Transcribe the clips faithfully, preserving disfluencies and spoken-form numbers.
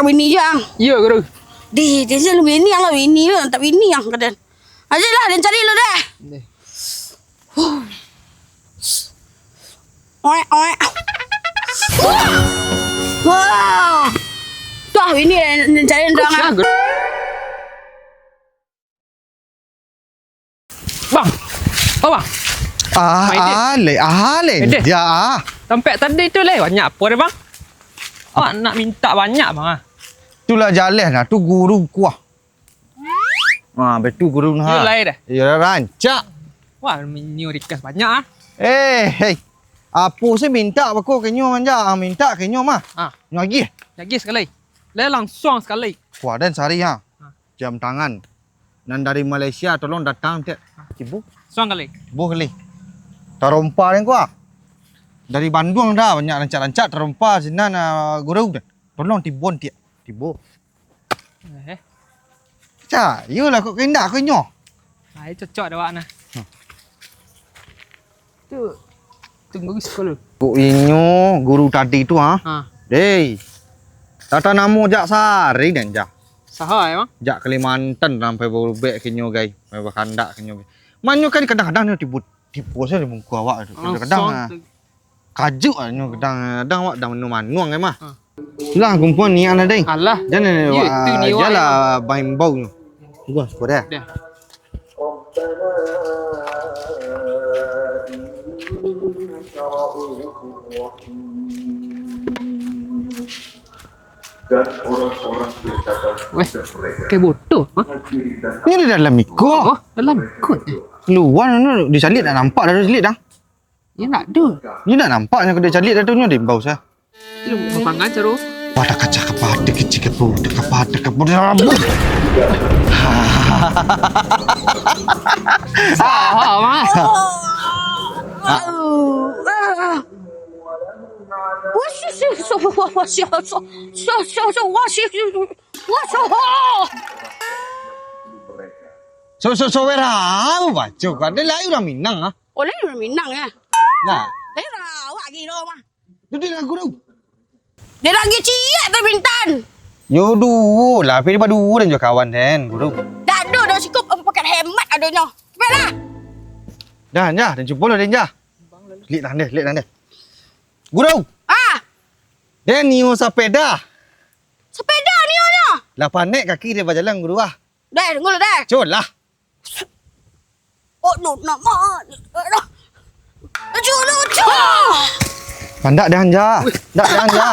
Bini yang. Iyo, Guru. Di, di sini bini yang lah, bini yang, tak bini yang kaden. Aja lah, den cari lu deh. Deh. Oek, oek. Wah. Wah. Tuh, bini den cari dong. Siap, Guru. Bang. Oh, Bang. Ah, Main dek. Ah, le, ah, le. Main dek. Ja, ah. Sampai tadi tu, le, banyak apa dia, Bang? Awak nak minta banyak, Bang, ah. Itulah jaleh nah, tu guru kuah. Ah, betul guru nah. Yo, lai dah. Yo, rancak. Wah, minyo request banyak, ah. Eh, hei. Apo sih minta bako kenyo manja, ah, minta kenyo mah. Ah. Nyo agih. Agih sekali. Lai langsung sekali. Kuah den sari, ha. Ah. Jam tangan. Nan dari Malaysia tolong datang tiak tibo. Suang kali. Tibo kali. Tarompa den ko ah. Dari Bandung dah banyak rancak-rancak tarompa sinan, ah, guru. Tolong tibon tiak tibo. Eh. Cayolah kok kendak ko inyo. Ai cocok dek awak nah. Hmm. Tu, tunggu di sekolah. Kok inyo guru tadi tu, ha? Ha. Dei. Tata namo jak sari den, ja. Saha, emang? Jak Kalimantan sampai barubek kinyo, gai. Sampai bakandak kinyo, gai. Manyo kan kadang-kadang nyo tibo, tibo sajo di muko awak tu. Kadang-kadang, langsung ah, tu. Kajuik ah nyo kadang, kadang awak dah manuang-manuang, emang. Ha. Lah, kumpuan niat lah, dai. Alah. Jan, iyo, wak, tu niat jalah awak, emang. Baimbau nyo. Tunggu, sabar dah. Dah. Weh, kayak bodoh, ha? Ini di dalam iko. Oh, dalam iko, eh. Luar ni, di saliak tak nampak dah, saliak dah. Ya, nak tu. Ni nak nampak nyo kedai calik dah tu, nyo diimbau sa. Lu mapangan caro. Pada kaca kepada kecil kepu, kepada kepu. Ah, ah. So, so, so, wera, baco kan. Dia lain urang Minang, ah. Oh, lain urang Minang, ya? Nah. Lain urang awak gilo, mah. Duduak lah, guru. Dia lagi ciek tu Bintan. Yo, duo lah. Tapi dia baduo dan jo kawan den, guru. Dak ado, dak cukup, pakai hemat adonyo. Cepatlah. Dah, dah. Dan cubo lah, den, dah. Selik dah, deh. Selik dah, deh. Guru. Ah. Den nio sapeda. Sapeda nio nyo? Lah panek kaki dia bajalan, guru, ah. Deh, tunggu lu, deh. Cun lah. Oh, no, no, ma. Lucu, lucu. Pandak dah, Anja. Dah, dah, Anja.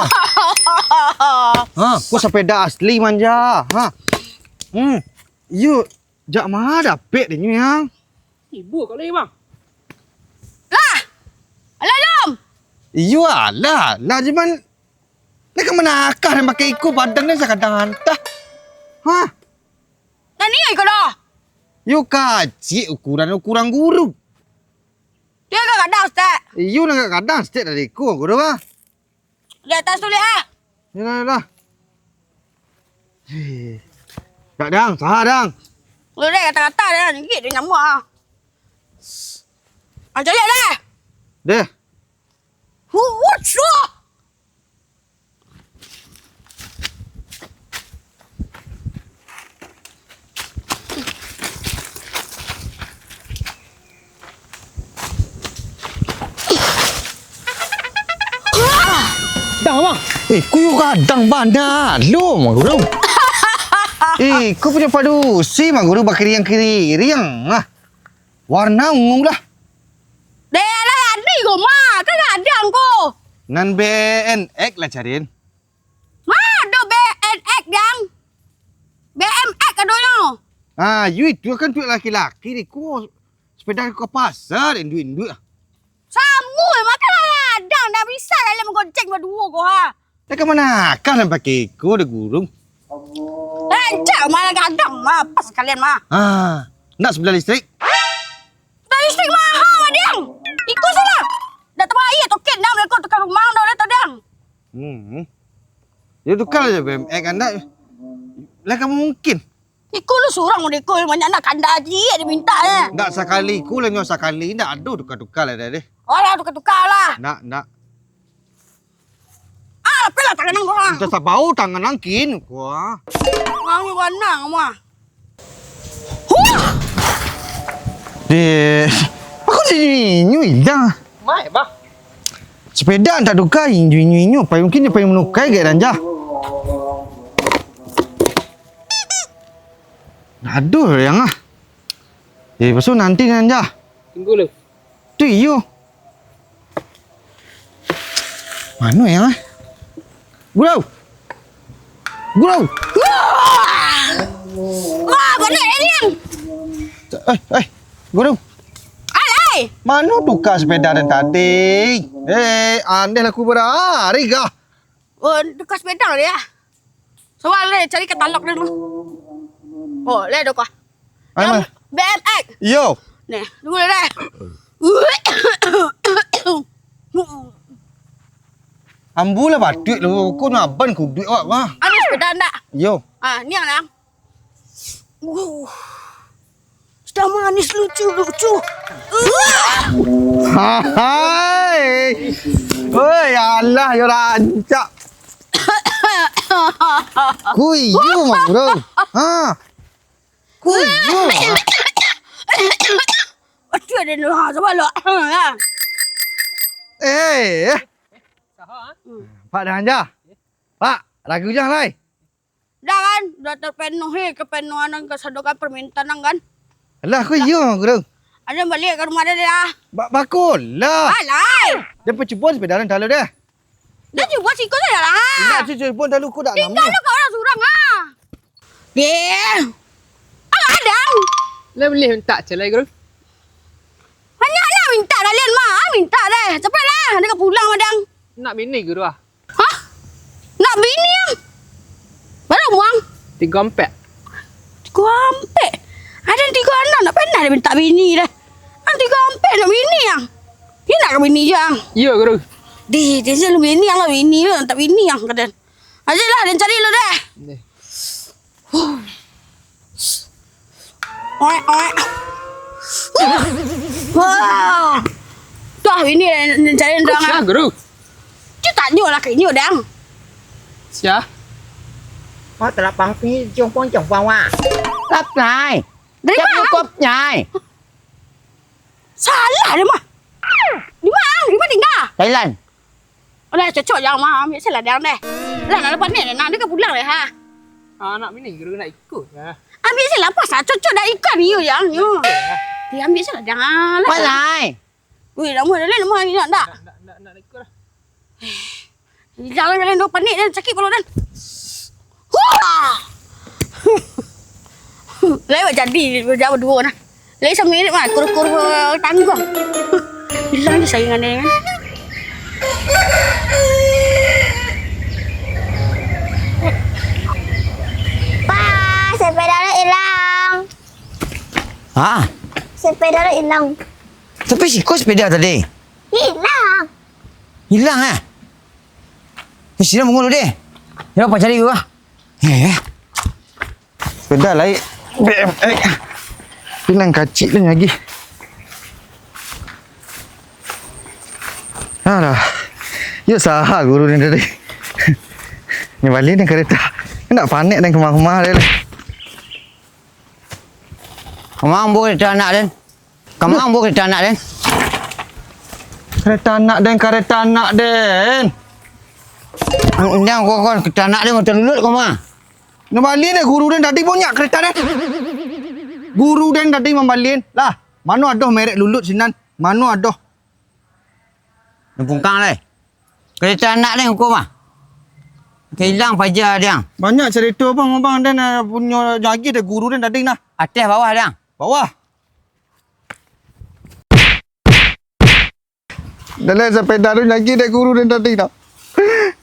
Ha, ko sapeda asli manja. Ha. Hmm. Iyo, jak ma dapek deh nyo, yang? Ibu kau lagi, Bang. Lah. Alah, Dom. Iyo, alah. Lah, cuman, ni ka manakah nan pakai iko, badan ni sakadang antah. Ha. Nan iyo iko doh? Yo kacik ukuran, ukuran guru. Iyo nan agak gadang saketek. Iyo nan agak gadang saketek dari iko, guru ah. Di atas tu, liek ah. Yolah, yolah. Heh. Dak, dang, saha, dang. Lu deh, kata-kata deh, gigit dia nyamuk ah. Ah, caliak deh. Deh. Hu, hu, syuah. Dang, Bang. Eh, ko yo gadang bana lo, Mang Guru. Eh, ko punyo padusi, Mang Guru, bakiriang-kiriang. Ah. Warna ungu lah. Deh, alah jadi ko, Ma. Kan gadang ko. Nan B N X lah carian. Ma ado B N X, Dang? B M X adonyo. Ah, yo itu kan tuak laki-laki di ko. Sepeda ko ka pasar, induak-induak ah. Samo, makan lah gadang, dak bisa dalam gonceng baduo ko, ha. Dah ka manakah nan pakai iko dek guru? Rancak malah gadang, mah, pas kalian, mah. Ah, ndak sebelah listrik? Sebelah listrik maha, mah, Diang. Iko salah. Dak tabayia token dah, mereka tukang rumah dah, dah, Diang. Hmm. Yo tukar aja B M X kan, ndak? Lah, ka mungkin. Iko lu surang, iko banyak nak kanda aja, diminta, eh. Ndak sakali iko lah, nyo sakali, ndak ado tukar-tukar lah dah, deh. Alah, tukar-tukar lah. Ndak, ndak. Ah, Tapi lah tangan ang, ah. Entah sabau tangan ang kin. Wah. Ang ni banang, mah. Huh! Deh, aku jadi inyo ilang. Mai, bah. Sepeda tak tuka, inyo, inyo, inyo. Payung kini, payung manukai gak ranja. Aduh, yang ah. Eh, pasu nanti ranja. Tunggu lu. Tu iyo. Mano yang ah? Guru. Guru. Wah, banyak alien. Eh, eh, guru. Alai. Mano tuka sepeda den tadi? Eh, andeh lah ku berari kah? Oh, tuka sepeda dia. Soal deh, cari katalog dulu. Oh, leh doh kah? Ai, Yang mah. B M X. Iyo. Nih, dulu deh. Ambo lah batuk lu, kok naban kuduik awak mah. Ada sepeda ndak? Iyo. Ah, ni yang. Uh. Sudah manis lucu-lucu. Uh. Hai. Oi, alah, yo rancak. Kuiyo mah, bro. Ha. Kuiyo mah. Aduh, ada ni, ha, sabar lah. Eh. Pak dah anja. Pak, ragu jan lai. Dah kan, dah terpenuhi kepenuhan nan kasadokan permintaan ang kan. Alah, kuiyo, bro. Ada balik ke rumah dia, dia. Ba-, bakolah. Alai. Dia percobaan sepeda nan talu deh. Dah cubo siko sajo lah. Indak, cubo talu ko dak lamo. Tinggal lo kat orang surang ah. Deh. Ang adang. Lah boleh minta cerai, Guru? Banyak lah minta kalian mah. Ah, minta deh. Cepatlah. Nak pulang madang. Nak bini, Guru ah. Hah? Nak bini ang? Bara umua ang? Tigo ampek. Tigo ampek? Ada tigo anak, nak pernah dia minta bini dah. Ang tigo ampek nak bini ang? Dia nak ke bini je ang? Iyo, Guru. Di, dia je lu bini ang lah, bini lu, minta bini ang, kata. Aja lah, dia cari lu deh. Nih. Oek, oek. Wah. Tuh, ini cari dong. Siapa, Guru? Cuma tanyo lah ke inyo, dang. Siapa? Wah, telapang pi, jongpong, jongpong, wah. Lap, nai. Dari mana? Nyai. Salah dia mah. Di mana? Di mana tinggal? Thailand. Alah, cocok je ang mah, ambiak se lah dang deh. Lah, nak lepas ni, nak dia ka pulang deh, ha. Ah, nak bini Guru nak ikut lah. Ambiak se lah, pas lah, cocok dah ikan iyo yang nyo. Dia ambiak se lah dang, ah, lah. Palai. Weh, lama dah, lama ni nak dak? Nak, nak, nak, nak ikut lah. Jangan kalian dua panik dan sakit perut dan. Wah! Lewat jadi, jauh dua nah. Lai samirik mah, kuru-kuru tangguang. Ilang je saingan dia kan. Wah, sepeda lo ilang. Ha? Sepeda lo ilang. Tapi siko sepeda tadi? Ilang. Ilang eh? Eh, sila mangulu deh. Ya, apa cari gua? Eh. Sepeda lai B M X. Pinang kacik tu lagi. Alah. Yo saha guru ni tadi. Ni bali ni kereta. Nak panek dan kemah-kemah dia. Kemah ambo kereta anak den. Kama ambo kereta anak den? Kereta anak den, kereta anak den. Ang-, ang-, ko, ko, kereta anak den motor lulut ko ma? Nyo bali deh guru den tadi punyo kereta den. Guru den tadi mambalian. Lah, mano ado merek lulut sinan? Mano ado? Nyo pungkang lai. Kereta anak den ko ma? Kailang paja den. Banyak cerita bang, abang den, eh, punyo lagi deh guru den tadi nah. Ateh bawah den. Bawah. Dalam sepeda tu lagi dek guru dan tadi dah.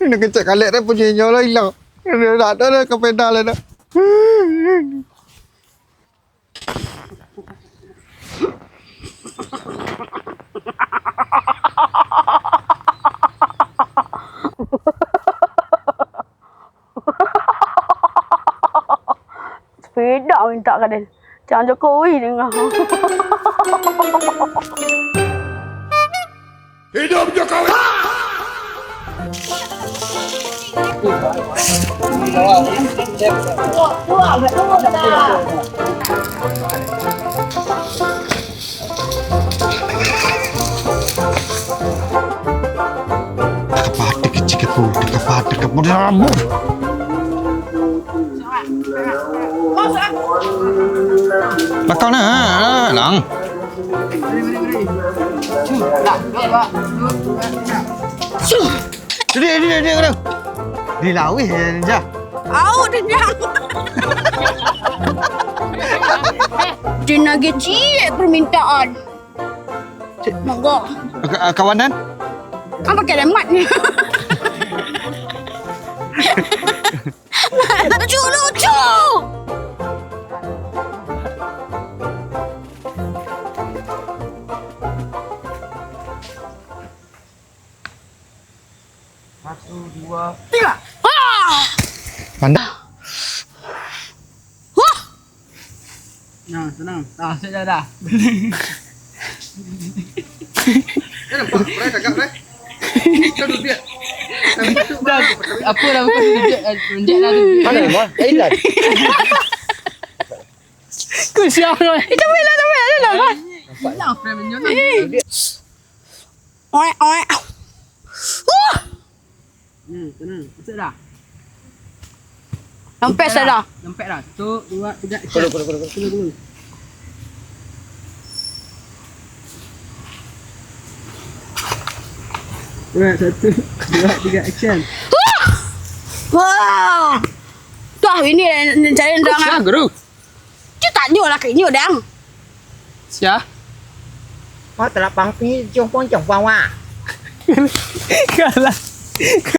Nak kecek kalek dah punyo inyo lah ilang. Dah tak ada dah sepeda lah dah. Sepeda minta ka den. Cang Jokowi dengah. Hidup Jokowi! Lakau nah, lang. Duduk, duduk, duduk, duduk. Dilawih ya, Jah. Au, kenyang. Din lagi ciek permintaan. Monggo. Ka-, kawanan? Apa kelemat ni? Lucu, lucu. Satu, dua, tiga. Ah! Pandai. Wah! Nah, senang. Ah, sudah dah. Dah nampak, Bray, cakap, Bray. Kita duduk. Dah, apa dah, bukan duduk, eh, runjak dah tu. Mana, Bang? Eh, Intan. Kau siapa, Bang? Eh, tak boleh lah, tak boleh lah, Bang. Hilang frame-nya ni. Oek, oek. Wah! Hmm, tenang. Masuk dah. Sampai dah. Sampai dah. Satu, dua, tiga, action. Kulu, kulu, kulu, kulu. Kulu, kulu. Alright, satu, dua, tiga, action. Wah! Wah! Tuh, ini yang cari orang, ah. Siapa, Guru? Cuma tanyo lah ka inyo, Dang. Sia? Oh, telapang pi, jong pong, jong pong, wah. Kalah.